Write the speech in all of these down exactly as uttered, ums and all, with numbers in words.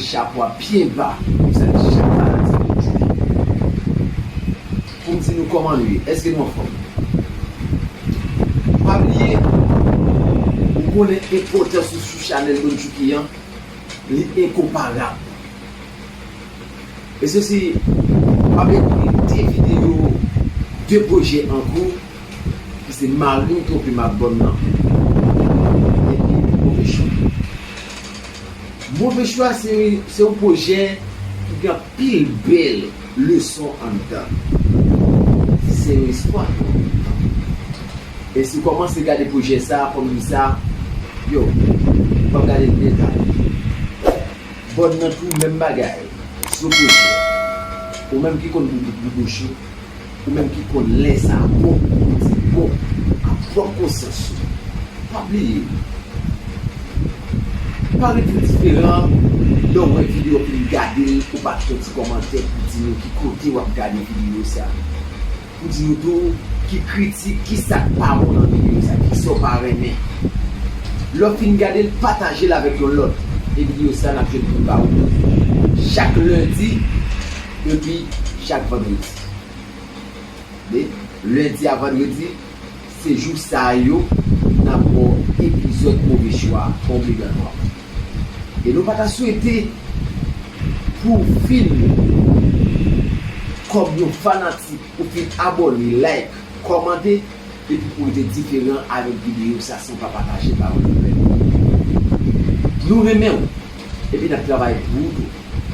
Chapo a byen ba pou sa ki chak fanatik Don Djouki. Pou m di nou kòman nou ye, èske nou anfòm? Pa bliye, ou konnen enpòtans ou sou chanèl Don Djouki an, li enkonparab. E sesi, m ap ekri de videyo, de pwojè an kou, ki se Mari m twonpe m ak bòn nan, epi Move Chwa. Move Chwa se, se yon pwojè ki gen anpil bèl leson anndan. Se yon espwa tou an menm tan. E si w kòmanse gade pwojè sa a, kòm m di sa, yo, w ap gade l byen talè. Bòn nan tou, menm bagay. Se yon pwojè. Ou menm ki konn boubout bouch ou, ou menm ki konn lè sa bon, ou di bon, ak pwòp konsyans ou. Pa bliye, pa rete diferan lè w wè videyo fin gade l, ou pa kite yon ti kòmantè pou di nou ki kote w ap gade videyo sa. Pou di nou tou ki kritik, ki sa k pa bon nan videyo sa, ki sa w pa renmen. Lè w fin gade l, pataje l avèk yon lòt. E videyo sa n ap jwenn pou n ba ou chak lendi epi chak vandredi. Men, lendi a vandredi, se jou sa yo n ap ba w epizòd Move Chwa obligatwa. E nou pa ta swete pou w fin kòm yon fanatik, ou fin abòne, like, kòmante, epi pou w rete diferan avèk videyo sa san w pa pataje, pawòl nou fè. Nou renmen w, epi n ap travay pou ou tou.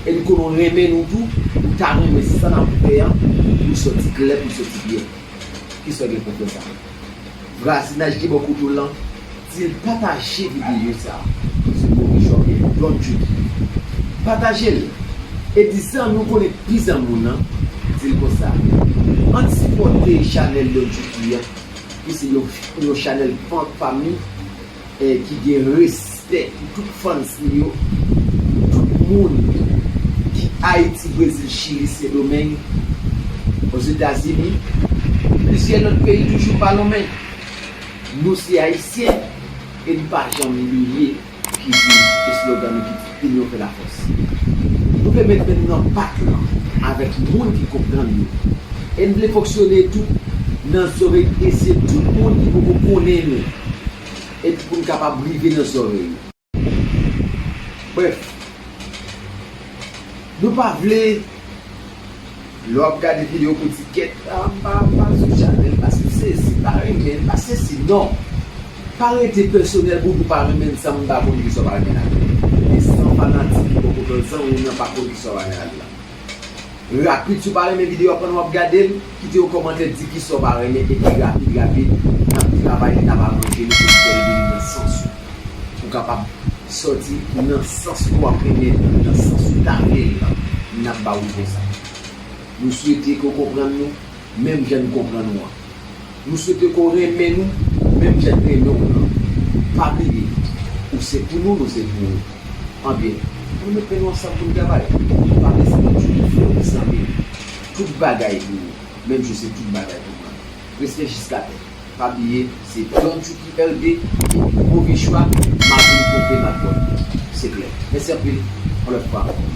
E nou konnen w renmen nou tou, ou ta renmen sa n ap fè an, pou sòti klè, pou sòti byen. Kisa w gen pou fè sa? Vwazinaj ki bò kote w lan, di l pataje videyo sa a. Se Move Chwa oubyen Don Djouki. Pataje l. E di zanmi w konnen pi zanmi w nan, di l konsa, ann sipòte chanèl Don Djouki an, ki se yon, yon chanèl fan, fanmi, eh, ki gen respè pou tout fans li yo, tout moun ki Ayiti, Brezil, Chili, Sendomeng, Ozetazini, plizyè lòt peyi toujou pa lonmen. Nou se Ayisyen e n pa janm bliye ki di eslogan nou ki di Inyon fè lafòs. Nou vle met men nou nan pat lan avèk moun ki konprann nou. E n vle fonksyone tou nan zòrèy e zye tout moun ki poko konnen nou. Epi pou n kapab rive nan zòrèy yo. Brèf, nou pa vle lè w ap gade videyo pou di kèt, a, m pa, m pa sou chanèl, paske sesi, m pa renmen l, pa sesi, non. Pa rete pèsonèl pou w pa renmen l san m pa konn kisa w pa renmen ladan l. E san fanatik ki bò kote w, zanmi w nan pa konn kisa w pa renmen ladan l. Rapid, si w pa renmen videyo a pandan w ap gade l, kite yon kòmantè, di kisa w pa renmen, epi rapid, rapid, n ap travay, n ap aranje, nou pou fè l vini nan sans ou. Pou w kapab sòti nan sans ke w ap renmen, nan sans ou ta vle l lan, n ap ba ou konsa. Nou swete ke w konprann nou, menm jan n konprann ou an. Nou swete ke w renmen nou, menm jan n renmen w lan. Pa bliye, ou se pou nou, nou se pou ou. Anben, ann met men nou ansanm pou n travay. Pa bliye se Don Djouki frè w, zanmi w. Tout bagay pou ou, menm jan w se tout bagay pou mwen. Respè jiskatè. Pa bliye, se Don Djouki R D, epi Move Chwa, Mari m twonpe m ak bòn. Se klè. Mèsi anpil, yon lòt fwa ankò.